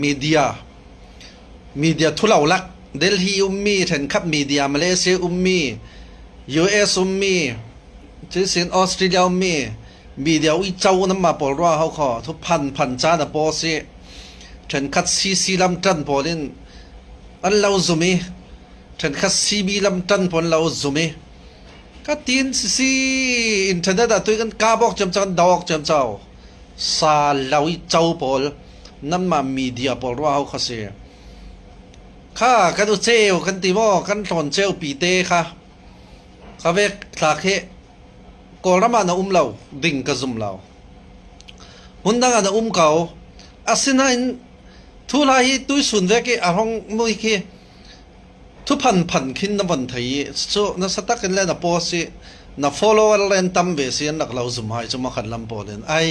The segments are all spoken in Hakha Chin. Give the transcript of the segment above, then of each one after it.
Media media thulo lak Delhi ummi ṭhenkhat media Malaysia ummi US ummi cusin Australia ummi media uico nan mah pawl rua ho kho thu phan phan ca na paw si ṭhenkhat CC lam ṭan pawl in an lo zum i ṭhenkhat CB lam ṭan pawl lo zum i ka tin sisi internet ah tui kan ka bawk cem kan dawk cem chau sa lo i cho pawl nanmah media pawl rua ho kha si kha kan u ceu kan ti maw kan tlawn ceu pi te kha ka vek thlak hi Kawlram ah na um lo ding ka zum lo hmun dang ah na um ko asinain thu lai hi tuisun vek i a hong mui khi Thu phanphan khin na von thei i cu na satak in le na post i na follower len tam ve si an rak lo zum hai cu ma khat lam pawl in ai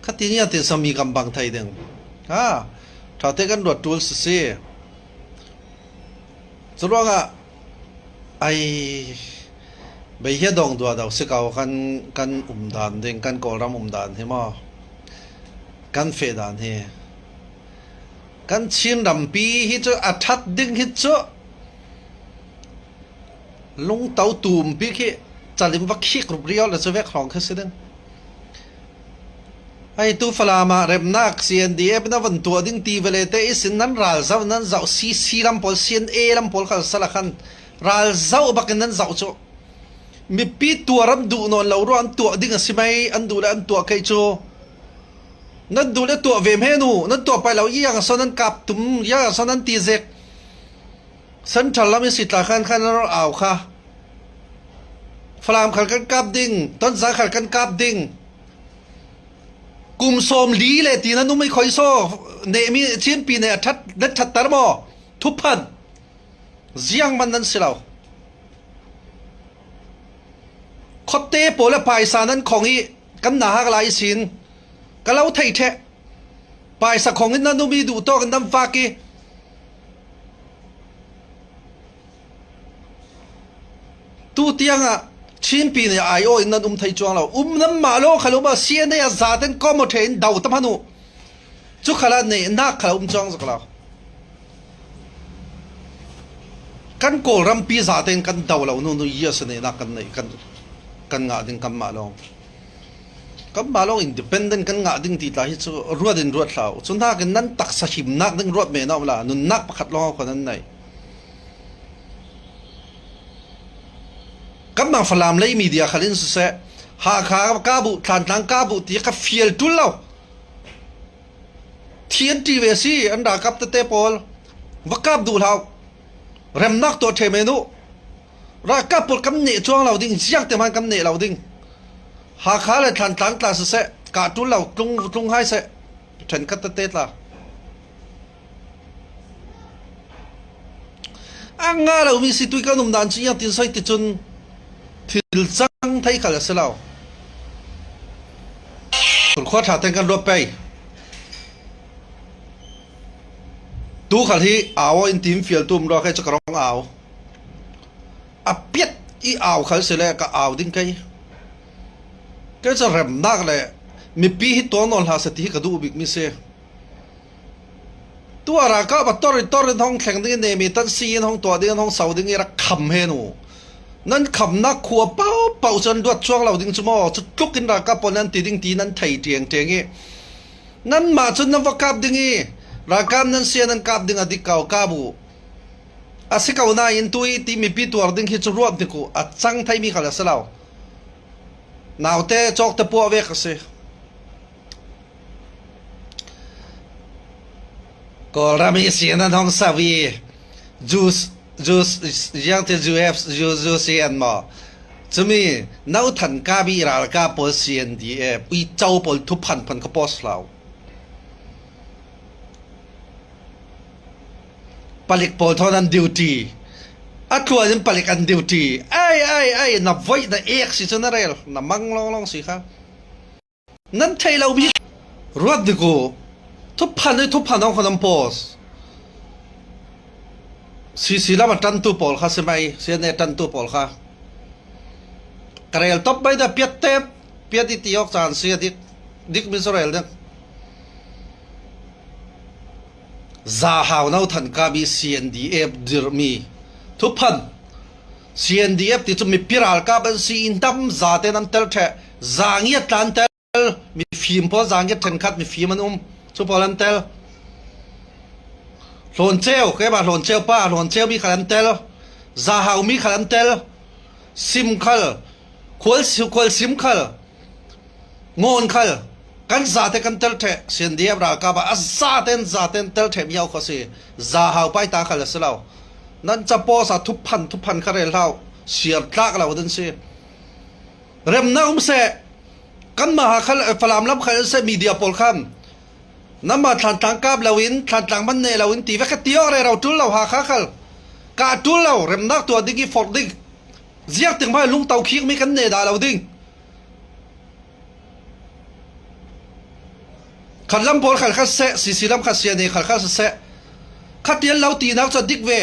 khati ni ti sami kam bang thei ding ha tha te kan ruat tul si si cu ruangah ai bei hi dong dua do si ko kan kan um dan ding kan kawlram um dan hi mo kan fe dan hi Kan Chin rampi hi cu a ṭhat ding hi cu lungto tumpi khi calim va khik rup rio le cu vek hrawng khi si ding. Hei tu Falam ah remnak CNDF na van tuah ding ti vele te isin nan ral zau nan zoh CC lam pawl CNA lam pawl khal sala khan ral zau bakin nan zoh cu mipi tuaram duh nawn lo ru an tuah ding a si mei an duh le an tuah kei cu Nan duh le tuah ve hme nu, nan tuah pai lo iang son an kap tum, iang son an ti zek. Central lam in sitla khan khan an au kha. Falam khal kan kap ding, tonza khal kan kap ding. Kum som li le ti na numi khoi so ne mi chin pi ne that net that tar mo thuphan ziang man nan si lo. Khotte pawl le paisa nan khong i kan na hak lai sin ka lo thei the paisa khong in na numi duh tawk in nam fak i tu tiang ah Chinpi nih ai aw in nan um thei chuang lo um nam ma lo khalo ma CNA a za ten ko mo the in dau tam hanu chu khala ne nak khala um chuang zak lo kan kawlram pi za ten kan do lo nu nu yes ne nak kan nei kan kan ngah ding kan mah lawng kan mah lawng independent kan ngah ding ti tla hi cu ruat in ruat hlah u cu nakin nan taksa himnak ding ruat men a um la nunnak pakhat lawng kha nan nei kan mang falam lei media khal in siseh Hakha ka bu Thlantlang ka bu ti ka fial tul lo Thian ṭi ve si an ralkap tete pawl va kap duh hlah remnak tuah ṭhe men u ralkap pawl kan neh cuang lo ding ziang te hmanh kan neh lo ding Hakha le Thlantlang tla siseh kah ṭul lo tlung tlung hai seh ṭhenkhat tete tla a nga lomi si tui kan um dan cu iang tin soi ti cun thil cang thei khal a si lo khua ṭha ten kan ruat pei tu khal hi au in tim fial tum ro kai chu ka rong au a piat i au khal si le ka au ding kai ke cha remnak le mipi hi tuan nawl hla se ti hi ka duh bik mi si Tuah ralkap a tor in tor in hong thleng ding in nemi tan si in hong tuah ding in hong so ding i rak kham he nu. Nan khamnak khua paohpaoh cu an luat chuang lo ding cu maw cu tluk in ralkap pawl nan ti ding ti nan thei ṭiang ṭiang i nanmah cun nan va kap ding i ralkap nan sia nan kap ding a dik ko kap u. A si ko nain tu i ti mipi tuar ding khi cu ruat hnik u a cang theimi khal a si lo. Naute cawk te puah vek a si. Kawlram i sin an hong sau i Jews Jews ziangte Jews Jews an maw cumi nothan kabi ralkap pawl CNDF uico pawl thuphan phan ka post lo palik pawl thon an duty a tluan in palik an duty ai ai ai na voi na ek si cu na rel na mang long long si kha Nan theih lomi ruat dik u. Thuphan i thuphan ong kha nan post. CC lam a ṭantu pawl kha si mei, CNA ṭantu pawl kha. Ka rel top bai da piat te piat i ti awk caan si a dik dik mi cu rel ding. Zahau no than ka bi CNDF dirmi thuphan CNDF ti cu mipi ralkap an si in tam za ten an tel the zangiat tla an tel mifim pawl zangiat thenkhat mifim an um cu pawl an tel Hlawn ceu keimah hlawn ceu pa hlawn ceu mi khal an tel zahau mi khal an tel sim khal khual khual sim khal Ngawn khal kan zate kan tel ṭheh CNDF ralkap ah a zaten zaten tel ṭheh mi kho si za hau pai ta khal a si lo nan capo sa thuphan thuphan kha rel hlau siar tlak lo dan si remna um se kan ma khal falam lam khal se media pawl khan nama thlantlang kap lo in thlantlang man ne lo in ti ve kha tio re ro tul lo ha kha khal ka tul lo remnak tua ding i fork ding ziak ting mai lung tau khik mi kan ne da lo ding Khat lam pawl khal kha seh, CC lam kha sia ne khal kha seh. Khatian lo tinak cu dik ve.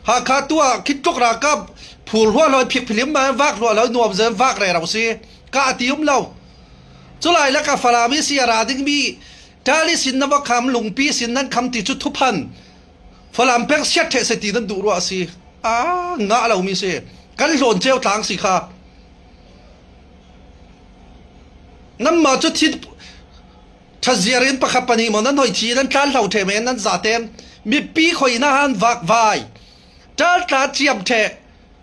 Hakha tu ah khitluk ralkap phur hua loi phik philim ma vak hua loi nuam zen vak re ro si. Ka ti um lo. Culai la ka Falam i si ra ding mi Tali sin na va kham lungpi sin nan kham ti cu thuphan. Falam peng siat the se ti nan duh rua si. A nga lo mi si. Kan hlawn ceu tlang si kha. Nanmah cu thi ṭhaziar in pakhat pahnih maw nan hoi thi nan tlan hlo ṭhe men nan zaten mipi khoi na han vakvai ṭal tla ciam ṭhe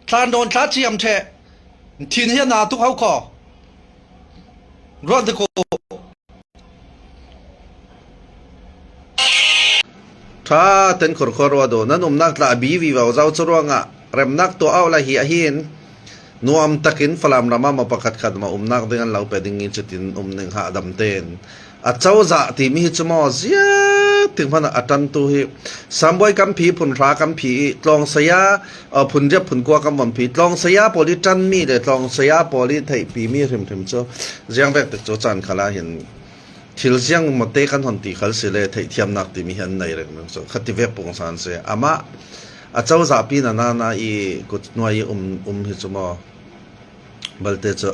thlan nawn thla ciam ṭhe thin hi na tuk hau kho ruat ko Ṭha ten khorkhor rua do nan umnak tla bi vi vau zau cu ruangah remnak tuah au la hi ahin nuam takin Falam ram ah ma pakhat khat ma umnak ding an lo pe ding in cutin um ning ha dam ten a cozah timi hi cu maw ziak ting hmanh ah a ṭantu hi Sambuai kam phi phun hra kam phi i tlawng saya phun riap phun kua kam von phi tlawng saya pawl i ṭanmi le tlawng saya pawl i theihpi mi hrimhrim cu ziang vek tik cu caan khala hin thil ziang mate kan hon ti khal si le theihthiamnak timi hi an nei reng meng so khati vek pung san si amah a cozah pi na na na i kut nuai i um um hi cu maw balte cu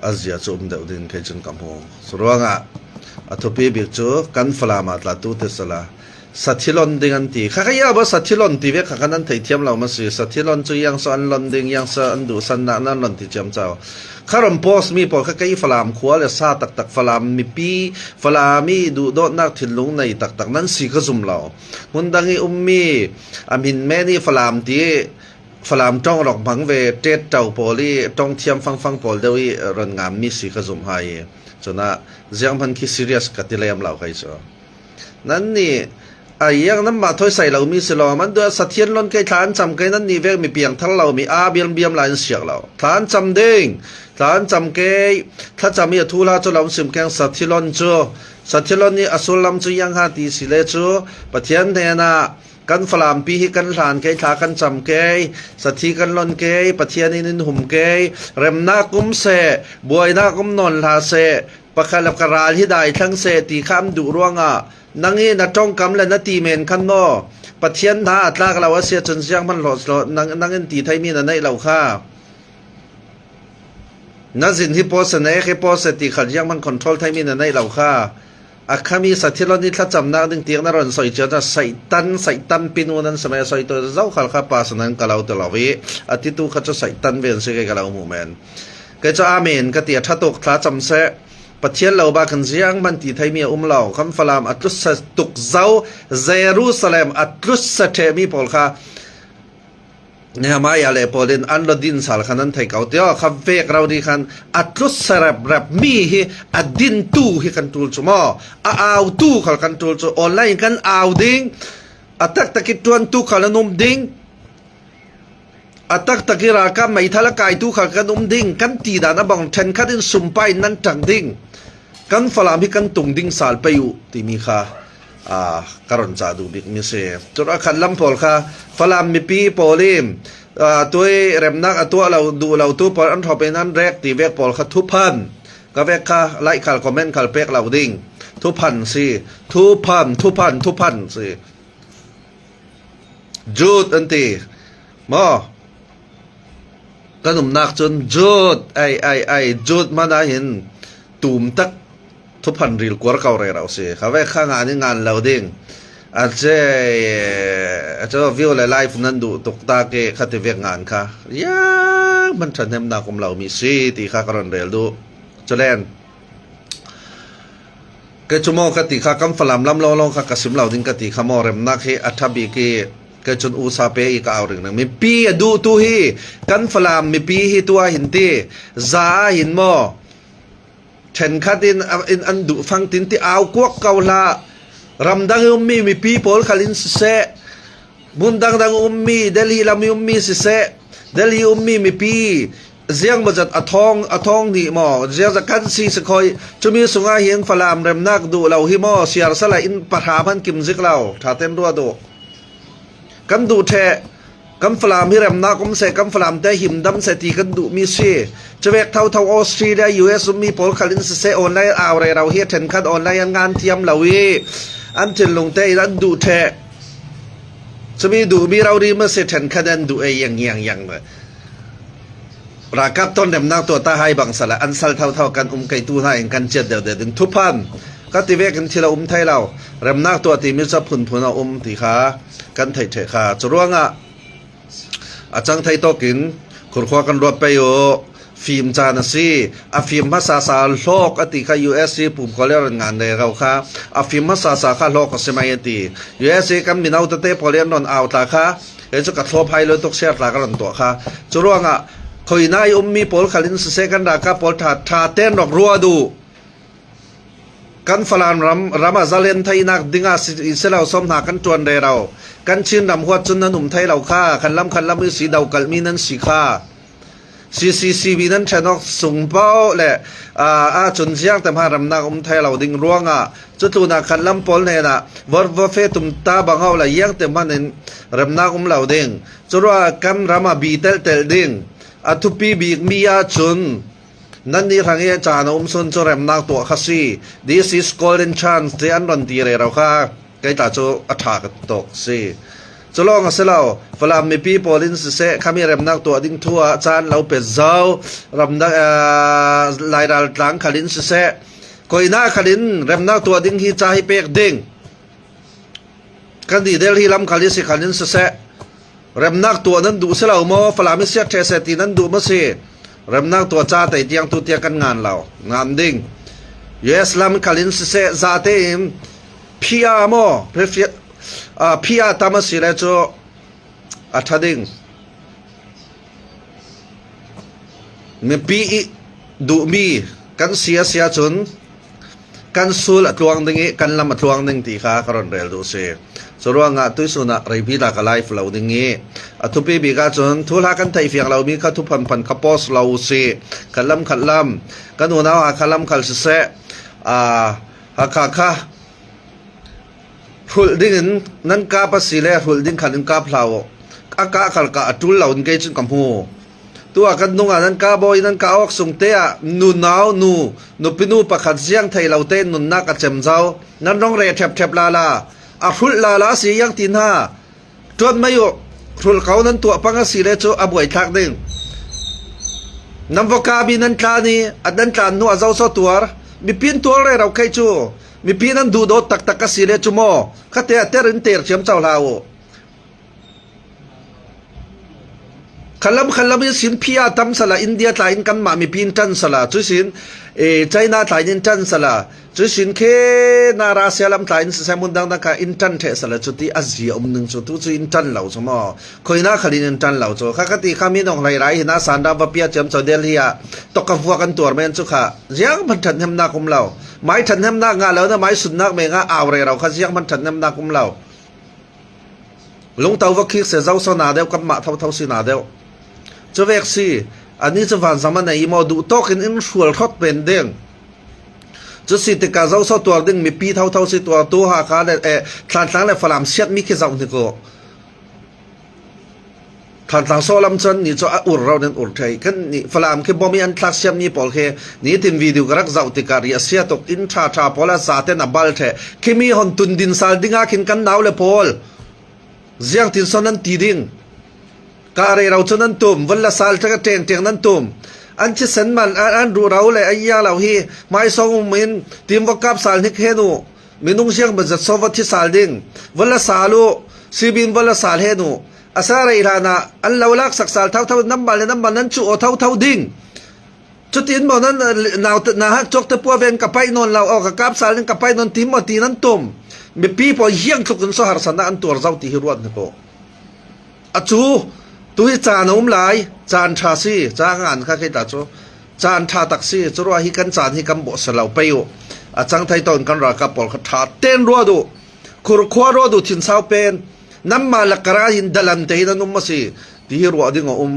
a zia cu um deuh ding kei cun ka hmu cu ruangah a thupi bik cu kan Falam ah tla tu te sala sathilon ding an ti kha kha ya ba sathilon ti ve kha khan an theithiam lo ma si sathilon cu yang so an lon ding yang so an duh san na nan lon ti chiam chau kharam post mi pawl kha kei Falam khua le sa taktak Falam mipi Falami duhdawtnak thinlung nei taktak nan si ka zum lo hmun dang i ummi a min men i Falam ti Falam tong rok hmang ve tet tau pawl i tong thiam fangfang pawl deuh i ron ngam mi si ka zum hai i cuna ziang hman khi serious ka ti lem lo kai cu Nan nih a iang nanmah thawisai lomi si law man duah sathian lon kei thla an cam kei nan nih vek mi piangthar lomi a biam biam la in siak lo. Thla an cam ding. Thla an cam kei thlacam i a thu hla cu lo sim keng sathilon cu sathilon nih a sullam cu iang ha ti si le cu Pathian hnenah kan Falampi hi kan hlan kei thla kan cam kei sathi kan lon kei Pathian in in hum kei remnak um seh buainak um nawn hlah seh Pakhat le ka ral hi dai thlang seh ti kha an duh ruangah nang i na ṭongkam le na ti men khan maw Pathian hna a tlak lo a si ahcun ziang hmanh hlawt nang, nang in ti theimi na neih lo kha. Na zin hi paw se na ek hi paw se ti khal ziang hmanh control theimi na neih lo kha. A khami sathilon i thlacamnak ding tiang na ron soi cio na saitan saitan pinu nan samai soi to zo khal kha pa sanan ka lo te lo i atitu kha chu saitan ven si ke ka lo mu men. Kei cu amen ka ti a ṭha tuk thla cam seh. Pathian lo ba kan ziang man ti theimi a um lo. Kan Falam a tlus tuk zau Jerusalem a tlus sa ṭhemi pawl kha Nehemiah le pawl in an ro din sal khan an thei ko tio kha vek ro di khan a tlus sarep rep mi hi a din tu hi kan tul chu maw a au tu khal kan tul chu online kan au ding a tak tak i tuan tu khal an um ding A taktak i ralkap meithal a kaitu kha kan um ding, kan ti dan a bang ṭhenkhat in sumpai in nan ṭang ding. Kan Falam hi kan tung ding sal pei u timi kha ka ron ca duh bik mi si. Cun a khat lam pawl kha Falam mipi pawl i tuai remnak a tuah lo duh lo tu pawl an hrop in an rek ti vek pawl kha thuphan ka vek kha like khal comment khal pek lo ding thuphan si thuphan thuphan thuphan si Jude an ti. Maw? Kan umnak cun Jude ai ai ai Jude man ah hin tum tak thuphan ril kuar ko re rau si. Kha ve kha ngan in ngan lo ding. A ce cu view le live nan duh tuk ta ke kha ti vek ngan kha. Iang man ṭhahnemnak um lomi si ti kha ka ron rel duh. Culen Kei cu maw ka ti kha kan Falam lam lawnglawng kha ka sim lo ding ka ti kha maw remnak hi a ṭha bik i kei cun usa pe i ka au ring ring. Mipi a duh tu hi kan Falam mipi hi tu ah hin ti za ah hin maw ṭhenkhat in, in an duh fang tin ti au kuak ko hlah. Ramdang i ummi mipi pawl khal in siseh hmun dangdang ummi Delhi lam i ummi siseh Delhi ummi mipi ziang mazat a thong a thong nih maw ziang za kan si si khoi chumi sungah hin Falam remnak duh lo hi maw siar sala in pahra man kim zik lo tha ten rua du kan duh the kan Falam hi remnak um se kan Falam te him dam se ti kan duh mi si chuvek tho tho Australia US mi pawl khalin se se online aw re rau hi then khat online an ngan thiam lo i an thinlung te in an duh the chumi duh mi rau ri ma se then khat an duh ei yang yang yang Ralkap tonremnak tuah ta hai bang sal an sal thotho kan um kei tu hna in kan chiat deuh deuh ding thuphan ka ti ve kan thil a um thai lo remnak tuah timi cu phunphun a um ti kha kan theih the kha cu ruangah a cang thei tawkin khurkhua kan ruat pei u fim caan a si a fim hmasa sa hlawk a ti kha USC pum khole ran ngan le ro kha a fim hmasa sa kha hlawk a si mai a ti USC kan mino tete pawl an ron au ta kha Kei cu ka thlawp hai lo tuk share tla ka ron tuah kha. Cu ruangah khoina i ummi pawl khal in siseh kan ralkap pawl tha tha ten rok rua du. Kan Falam ram ram ah zalen theinak dingah si lo som hna kan tuan re ro. Kan Chin ram huat cun nan um thei lo kha. Kan lam khan lam i si do kalmi nan si kha. CCCB nan ṭhen awk sung paoh le ahcun ziang te hmanh ramnak um thai lo ding ruangah cutlunak khan lam pawl hnenah vor va fe tum ta bang ho la iang te hmanh in remnak um lo ding cu ruangah kan ram ah bi tel tel ding a thupi bik mi ahcun nan nih hrang i caan a um sun cu remnak tuah kha si this is golden chance te an ron ti re ro kha kei ta cu a ṭha ka tuk si. Cu lawng a si lo, Falam mipi pawl in siseh khami remnak tuah ding thu ah caan lo pe zau ramdang Lairal tlang khal in siseh koina khal in remnak tuah ding hi ca hi pek ding kan di Delhi lam khal i si khal in siseh remnak tuah nan duh si lo maw Falam i siat ṭhe seh ti nan duh maw si remnak tuah ca tei tiang tu tiang kan ngan lo ngan ding US lam khal in siseh za tein PR maw PR tam a si le cu a ṭha ding mipi i duhmi kan si a si ahcun kan sul a tluang ding i kan lam a tluang ding ti kha ka ron rel duh si. Cu ruangah tuisun ah reipi la ka live lo ding i a thupi bik ahcun thu hla kan theih fiang lomi kha thu phanphan kha post lo si. Kan lam khat lam kan unau Hakha lam khal siseh Hakha kha hrulh ding in nan kap a si le hrulh ding khan in kap hlah u. A kah khal ka a ṭul lo in kei cun ka hmu. Tu ah kan nung ah nan ka bawi nan ka awk sung te ah nu nau nu nupi nu pakhat ziang thei lo tein nunnak a cem zau. Nan rong re ṭhepṭhep la la. A hrulh la la si yang ti hna. Ṭuan mei u. Hrulh ko nan tuah pang a si le cu a buaithlak ding. Nan voka bi nan tlan i a nan tlan hnu a zo so tuar. Mipin tuar re ro khei cu. Mipi nan duhdawt taktak a si le cu maw khate a ter in ter thiam cho hlah u. Khalam khalam in sin phia tam sala India tla in kan mah mipi in tan sala cu sin e China tla in tan sala cu sin khe na Russia lam tla in sisai mun dang dang kha in tan the sala cu ti a zia um ning cu tu cu in tan lo cu maw khoina khalin in tan lo cu kha ka ti kha mi nong hlei rai hina san ram va pia chiam cho Delhi ah tok ka vuak an tuar men cu kha ziang man that hem na kum lo mai that hem na nga lo na mai sun nak me nga aw re ro kha ziang man that hem na kum lo Lungto va khik se zo so na deuh kanmah thotho si na deuh. Cuvek si, ani cu vanzam a nei maw duh tawk in in hrual hrot men ding. Cu si tikah zo so tuar ding mipi thotho si tuar tu Hakha le eh, Thlantlang le Falam siat mi khi zoh hnik u. Thantlang sawlam cun ni cu a ur ro nan ur thei. Kan ni Falam khi bom i an thlak siam mi pawl khi nitin video ka rak zoh tikah ri a sia tuk inn tha tha pawl a za ten a bal the. Khimi hon tun din sal ding ah khin kan nau le pawl ziang tin son an ti ding. Ka re ro cun an tum vun la sal ka teng teng nan tum. An thi sen man an ru ro le ai ya lo hi mai song um in tim va kap sal hnik he nu. Minung siang ban zat so va thi sal ding. Va la sal u. Sibin va la sal hen u. Asa rei hlan ah an lo lak sak sal thau thau nam bal le nam bal nan chu o thau thau ding. Cutin maw nan nau na hak cawk te pua ven ka pai non lo o ka kap sal in ka pai non tim maw ti nan tum. Mipi pawl hiang tluk in so harsan na an tuar zau ti hi ruat na ko. Acu tu hi caan a um lai caan tha si ca ngan kha kei ta cu caan tha tak si cu rua hi kan caan hi kan bawh selo pei u a cang thai ton kan ralkap pawl kha tha ten rua du khur khua rua du thin sau pen nam ma lakara in dalan te hin an um a si ti hi ruah ding a um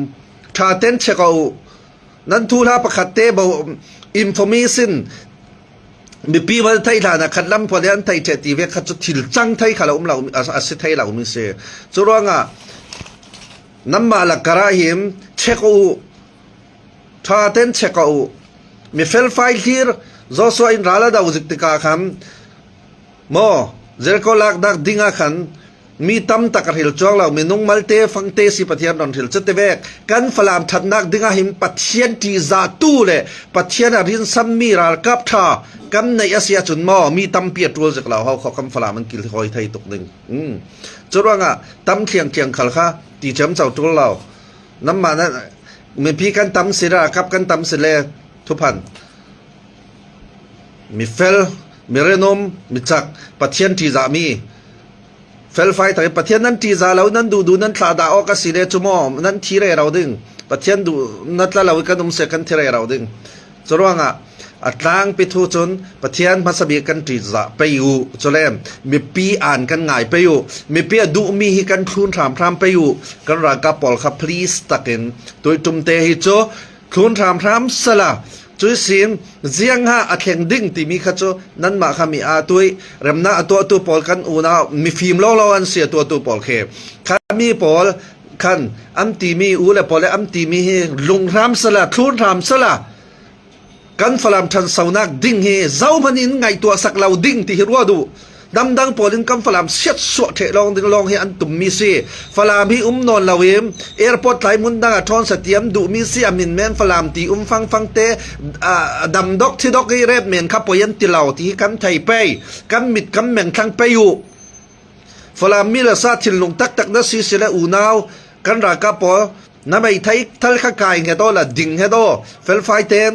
tha ten check u nan thu hla pakhat te bo information mipi bal thei hlan ah khat lam phuan an thei the ti ve khat cu thil cang thei kha lo um lo a si thei lo mi si cu ruangah namma la kara him check u tha ten check u mi fel fai thlir Joshua in rala do zik tika kham Maw Jericho lak dak ding ah khan mi tam tak a hril chuang lo minung malte fangte si Pathian ron hril cu vek kan Falam thatnak ding ah hin Pathian ṭihzah tu le Pathian a rinsan mi ralkap ṭha kan neih a si ahcun maw mi tampi a ṭul zik lo ho kho kan Falam an kil hoi thei tuk ding cu ruangah tam thliang thliang khal kha ti cem cho ṭul lo namma na mipi kan tam si ralkap kan tam si le thuphan Mifel, mirenom, micak, Pathian ṭihzahmi, felfai tak i Pathian nan ṭihzah lo, nan duhduh nan thlah dah awk a si le cu maw nan thi rero ding. Pathian duh na tla lo i kan um seh kan thi rero ding. Curuangah a tlangpi thu cun Pathian hmasa bik kan ṭihzah pei u cule mipi aan kan ngai pei u mipi a duhmi hi kan thlun hramhram pei u kan ralkap pawl kha please takin tuitum te hi cu Thlun hramhram sala cuisin ziang ha a thleng ding timi kha cu nanmah kha mi aa tui remnak a tuahtu pawl kan unau mifim lawlaw an si a tuahtu pawl khi kha mi pawl khan an timi u le pawl le an timi hi lunghram sala thlun hram sala kan Falam ṭhansonak ding hi zohmanh in ngaihtuah sak lo ding ti hi ruah duh. Damdang pawl in kan Falam siat suah ṭheh lawng ding lawng hi an tummi si. Falam hi um nawn lo in airport tlai hmun dang ah ṭhawn satiam duhmi si a min men Falam ti um fangfang te damdok thidok i rep men kha poi an ti lo ti hi kan thei pei. Kan mit kan meng thlang pei u. Falam mi le sa thinlung taktak na si si le unau kan ralkap pawl na meithei thal kha kai nge do la ding he do felfai ten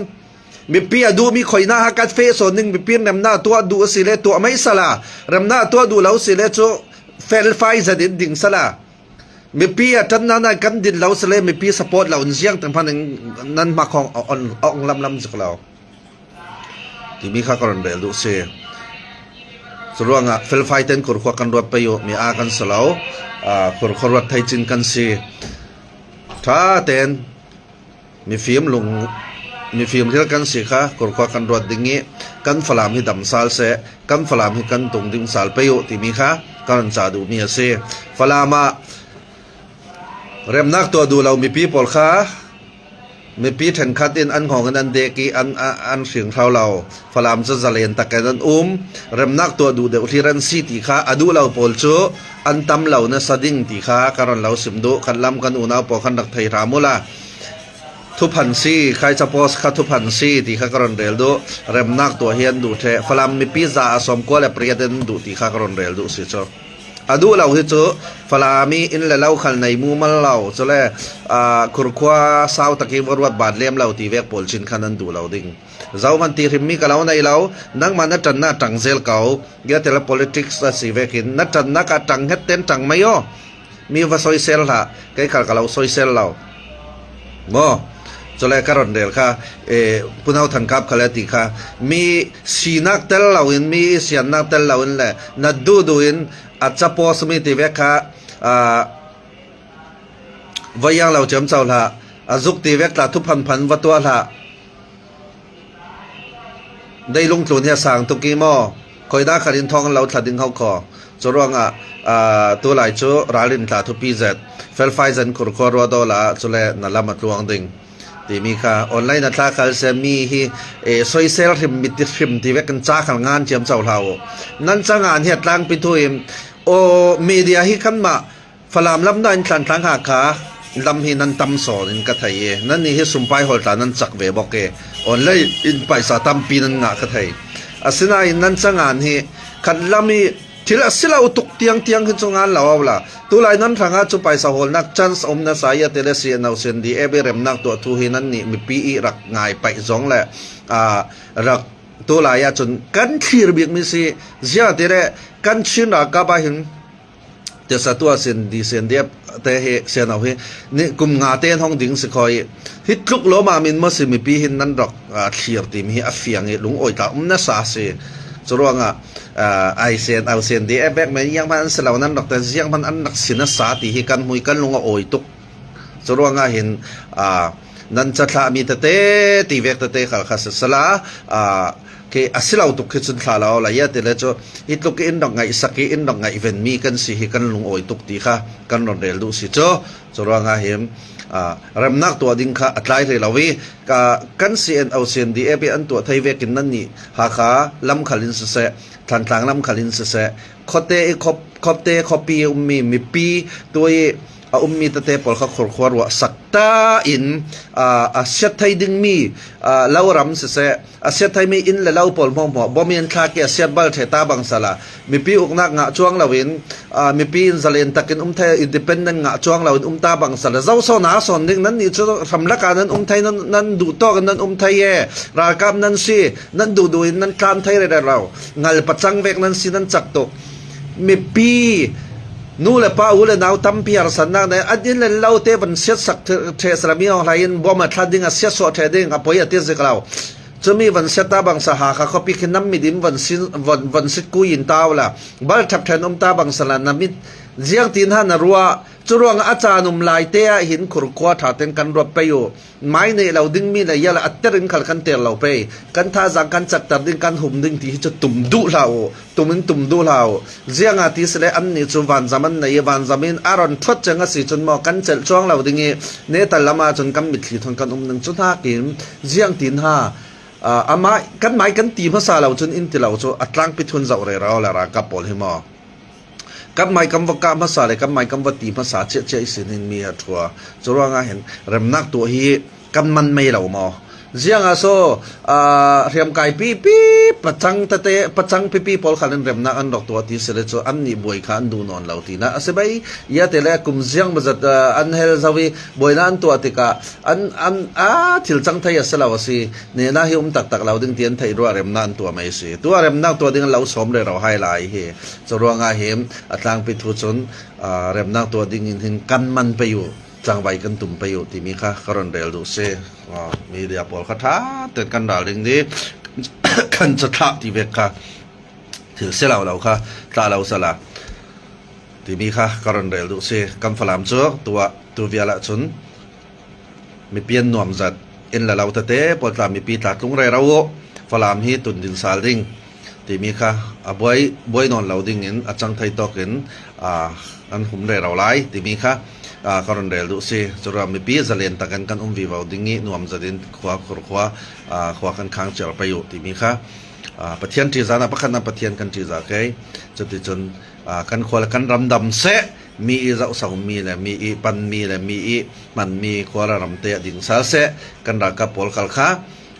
mipi a duhmi khoina ha kat fe so ning mipi remna tuah duh si le tuah mai sala remna tuah duh lo si le chu felfai zadin ding sala mipi a tan na na kan din lo sale mipi support lo in ziang tang phan nan ma khong on ong lam lam zik lo timi kha ka ron rel duh si curuangah felfai ten kurkhua kan ruat pei u mi a kan si lo kurkhua ruat thei cin kan si tha ten mifim lung mifim thil kan si kha kurkhua kan ruat ding i kan falam hi dam sal se kan falam hi kan tung ding sal pei u timi kha ka ron ca duh mi a si falam ah remnak tuah duh lo mipi pawl kha Mipi ṭhenkhat in an hngawng in an dek i an an hringhro lo. Falam cu zalen takin an um. Remnak tuah duh deuh hlir an si ti kha a duh lo pawl cu an tam lo nasa ding ti kha ka ron lo sim duh. Kan lam kan unau pawl khan rak thei hram u la. Thuphan si, khai capos kha thuphan si ti kha ka ron rel duh. Remnak tuah hi an duh ṭheh. Falam mipi za a sawm kua le pariat in duh ti kha ka ron rel duh si cu. A duh lo hi cu Falam i inn le lo khal nei mumal lo cule khurkhua sau tak i va ruat bat lem lo ti vek pawl chin khan an duh lo ding. Zohman ti hrimmi ka lo nei lo nangmah na ṭan na ṭang zel ko. Giatela politics a si vekin na ṭannak ah ṭang het ten ṭang mei aw. Mi va soisel hlah kei khal ka lo soisel lo. Maw cule ka ron rel kha Punau Than Kap kha le ti kha mi sinak tel loin mi siannak tel loin le na duh duh in a capo sami ti ve kha voi yang lo cem cho hlah a zuk ti vek tla thu phan phan va tua hlah dei lung tlun hi a sang tuk i maw khoi da kharin thong lo thla ding ho kho cu ruangah tu lai cu ralrin tla thupi zet felfai zan khur kho rua do la cule na lam a tluang ding timi kha online a thla khal se mi hi e soisel hrim mi ti hrim ti ve kan cha khal ngan chiam chau hlau nan cha ngan hi tlang pi thu im o media hi kan ma Falam lam na in thlan thlang ha kha lam hi nan tam sawn in ka thei i nan ni hi sumpai hol tla nan chak ve bawk i online in paisa tampi nan ngah ka thei. Asinain nan cangan hi Khat lam i thil a si lo tuk tiangtiang hin cu ngan lo au la. Tulai nan hrangah cu paisa hawlnak chance um na sa ya tele CNO CNDF i remnak tuah thu hi nan nih mipi i rak ngai paih zong le rak tulai ahcun kan thlir bikmi si zia ti le kan Chin ralkap ah hin Tesa tua sin di sen dep te hi siano hi ni kum nga te hong ding si khoi hi tluk lo ma min mo si mipi hin nan rak thlir tim hi a fiang i lung oi ta um na sa si curuanga ai sen au sen di ebek men yang man an selo nan rak te ziang man an rak sin a sa ti hi kan mui kan lung a oi tuk curuanga hin nan chathla mi tete ti vek tete khal kha sala Ke a si lo tuk khi cun thla lo la ya ti le cu hi tluk in rak ngaih sak i in rak ngaih ven mi kan si hi kan lungawi tuk ti kha kan ron rel duh si cu. Cu ruangah hin remnak tuah ding kha a tlai hlei lo i kan CNO CNDF i an tuah thei vekin nan nih Hakha lamkhal in siseh, Thantlang lamkhal in siseh, khuate i khopte khuapi ummi mipi tu i a ummi tete pawl kha khurkhua ruah sak ta in a siat thei dingmi loram siseh, a siat thaimi inn le lo pawl hmuahhmuah bom in thlak i a siat bal the ta bang sala mipi uknak ngah chuang loin mipi in zalen takin um thai independent ngah chuang loin um ta bang sala zo so na son ding nan ni chu ramlak ah nan um thai nan nan duh tawk in nan um thai e ralkap nan si nan duh duh in nan tlan thai re lo ngal pachang vek nan si nan chak tuk mipi nu le pa u le nau tampi harsannak ne an inn le lo te van siat sak the salami ong hlai in bom a thla ding a siat so the ding a poi a ti zik lo chumi van siat ta bang sa ha kha khopi khi nam midim van sin van van sit ku in taw la bal thap then um ta bang sala na mit ziang tin ha na rua churuang a chan um lai te ah hin khurkhua tha ten kan ruat pe u Mai nei lo dingmi le yala atter in khal kan ter lo pei. Kan thazaang kan cakter ding kan hum ding ti hi cu tum duh hlah u. Tum in tum duh hlah u. Zianga ti sile an nih cu vanzam an nei i vanzam in a ron thuat cang a si cun maw kan celh cuang lo ding i ne tal lam ahcun kan mitthli thon kan um ning cu nakin ziang tin ha amah kan mai kan ti hmasa lo cun in ti lo cu a tlangpi thun zoh re ro le ralkap pawl hi maw. Kan mai kan va kah hmasa le kan mai kan va ti hmasa chiahchiah i sinin mi a ṭhua. Cu ruangah hin remnak tuah hi kan man mei lo maw? Ziang ah so hriamkai pipi pacang tete pacang pipi pawl khan in remnak an rak tuah ti si le cu an nih buai kha an duh nawn lo ti na a si bai. Ia te le kum ziang mazat an hel zau i buaina an tuah tikah an an a thil cang thei a si lo a si. Ne na hi um taktak lo ding ti an theih ruah remnak an tuah mei si. Tuah remnak tuah ding an lo sawm re ro hai lai hi. Curuangah hin a tlangpi thu cun remnak tuah ding in hin kan man pei u, tlangvai kan tum pei u timi kha ka ron rel duh si. Media pawl kha ṭha tein kan ralring dih. Kan cathlah ti vek kha thil si lo lo kha tla lo sala timi kha ka ron rel duh si. Kan Falam cu tuah tu vial ahcun mipian nuam zat inn le lo tete pawl tla mipi tla tlung re ro u. Falam hi tundin sal ding timi kha a buai buai nawn lo ding in a cang thei tawk in an hum rero lai timi kha ka ron rel duh si. Curuang mipi zalen takin kan um vivo ding i nuam zat in khua khur khua khua kan khang cer pei u timi kha Pathian ṭihzah na pakhat na Pathian kan ṭihzah kei cuticun kan khua le kan ram dam seh mi i zohso mi le mi i pan mi le mi i hman mi khua le ram te a ding sal seh kan ralkap pawl kal kha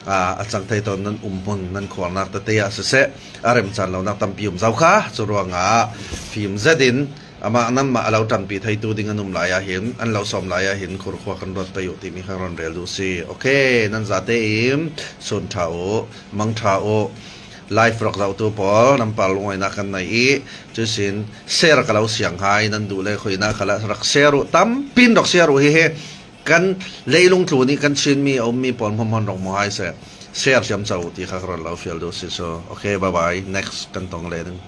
a cang thei tawn nan um hmun nan khuarnak tete ah siseh a remcaan lonak tampi um zau kha cu ruangah fim zet in amah nanmah a lo ṭanpi theitu ding an um lai ah hin an lo sawm lai ah hin khurkhua kan ruat pei u timi kha ron rel duh si. Okay, nan zate in sun ṭha u, mang ṭha u. Live rak zohtu pawl nan par lungoinak kan nei i cusin share ka lo siang hai nan duh le khoina khala rak share u tampin rak share u hi hi Kan leilung tlu nih kan Chinmi a ummi pawl hmahman rong maw hai seh share thiam cho ti kha ka ron lo fial duh si so okay bye bye next kan tong le ding.